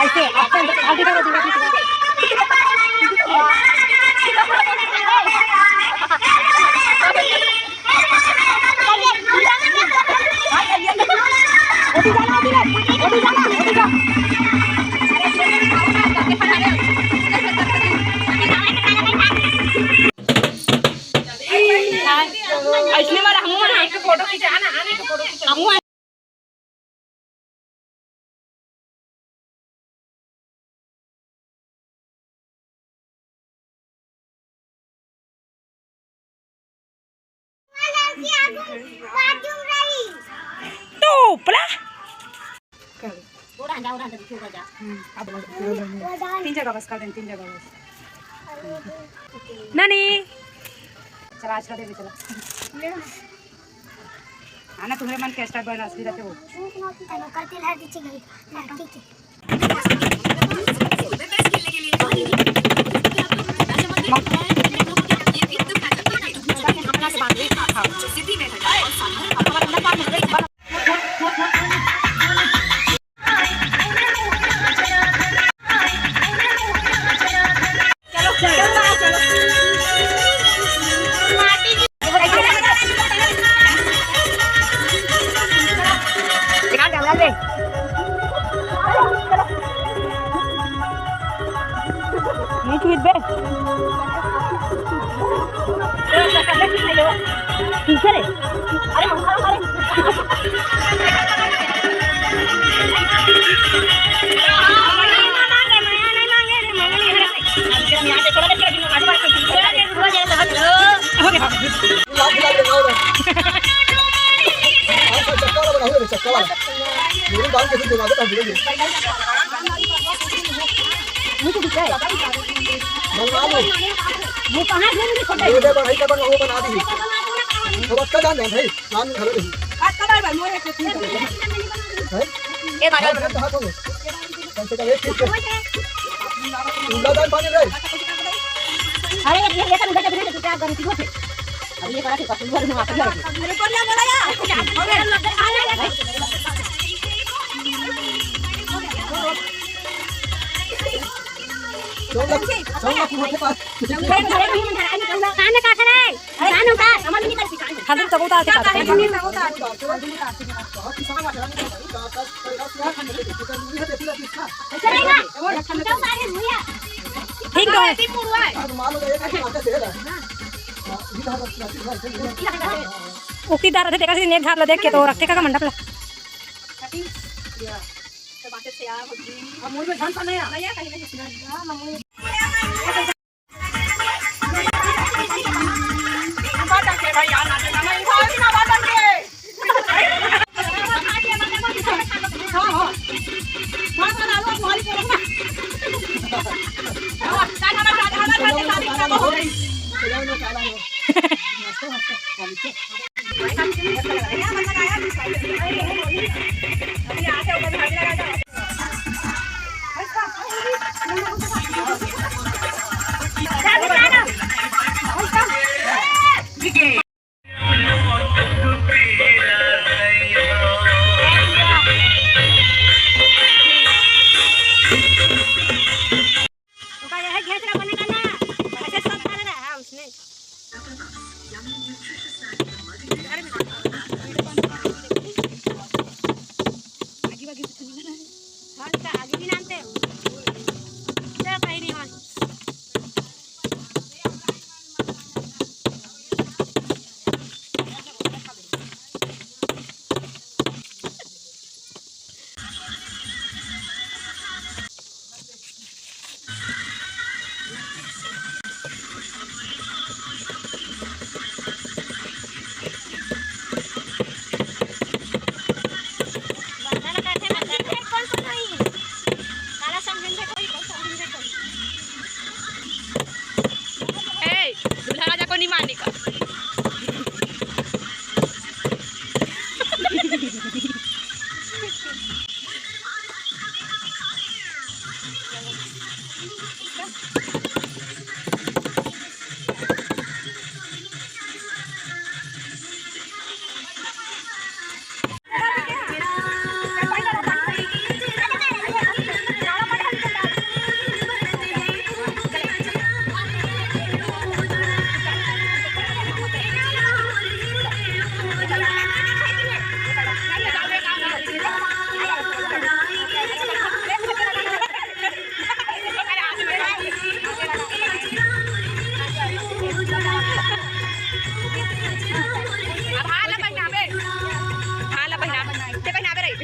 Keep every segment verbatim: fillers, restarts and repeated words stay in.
ऐसे, ऐसे, आगे करो, धीरे, धीरे। ऐसने वाला हमू मन फोटो खिंचा ना, आने के फोटो खिंचा। हमू टोपला। तीन जगह बस कर दें, तीन जगह बस। नानी। चला, अच्छा दे, चला। आना, तुम्हरे मन के स्टार बन असली रहते हो। तनु करते ला दीजिए घड़ी, लड़की के। नहीं छुई बे। पीछे रे। अरे हम खा, अरे। चक्का वाला बनाओ रे, चक्का वाला। मेरे दाल कैसे दिमाग में डाल दिया? मुझे दिखा है। बनवा लो। वो कहाँ है? मुझे फोटो ये दे, बढ़ाई का बना, वो बना दी। तो बच्चा जान दे भाई, नाम घर रही। आज का बार बार मोरे के तीन। हैं? ए बार बार। कहाँ खा दो? कम से कम एक चीज। उल्टा दाल पानी रे। अरे, ये, ये, ये तो उधर, उधर, उधर, उधर, गलती होते। अब ये करा कि कपूर भर में आप लगे। अरे, कौन बोला यार? चौदह, चौदह के पास। खाने का करे? खाने का? हम तो बहुत आते हैं। ठीक तो है। उक्ति दार रथे, तेकर से नेट झार ला देख के तो रखे का मंडप ला।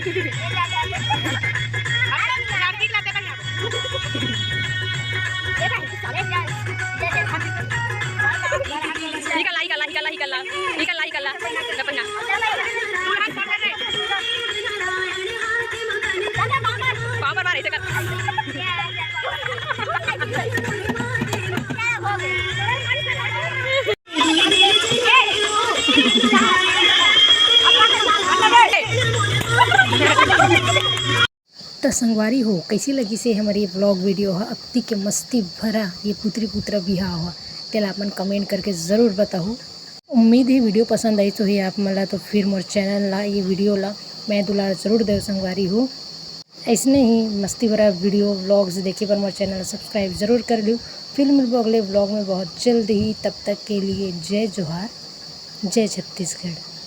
निकल ला, निकल ला, निकल ला, निकल ला, निकल ला, निकल ला। पाँव पर मार, ऐसे कर। त संगवारी हो, कइसे लगिस हे हमर ये vlog video ह, अक्ती के मस्ती भरा ये पुतरी पुतरा बिहाव ह, तेला अपन comment करके जरूर बताहू। उम्मीद हे video पसंद आइस होही आप मन ला, तो फिर मोर channel ला, ये video ला मैं दुलार जरूर देव संगवारी हो। ऐसने ही मस्ती भरा video vlogs देखे बर मोर channel subscribe जरूर कर लियो। फिर मिलबो अगले vlog में बहुत जल्द ही, तब तक के लिए जय जोहार, जय छत्तीसगढ़।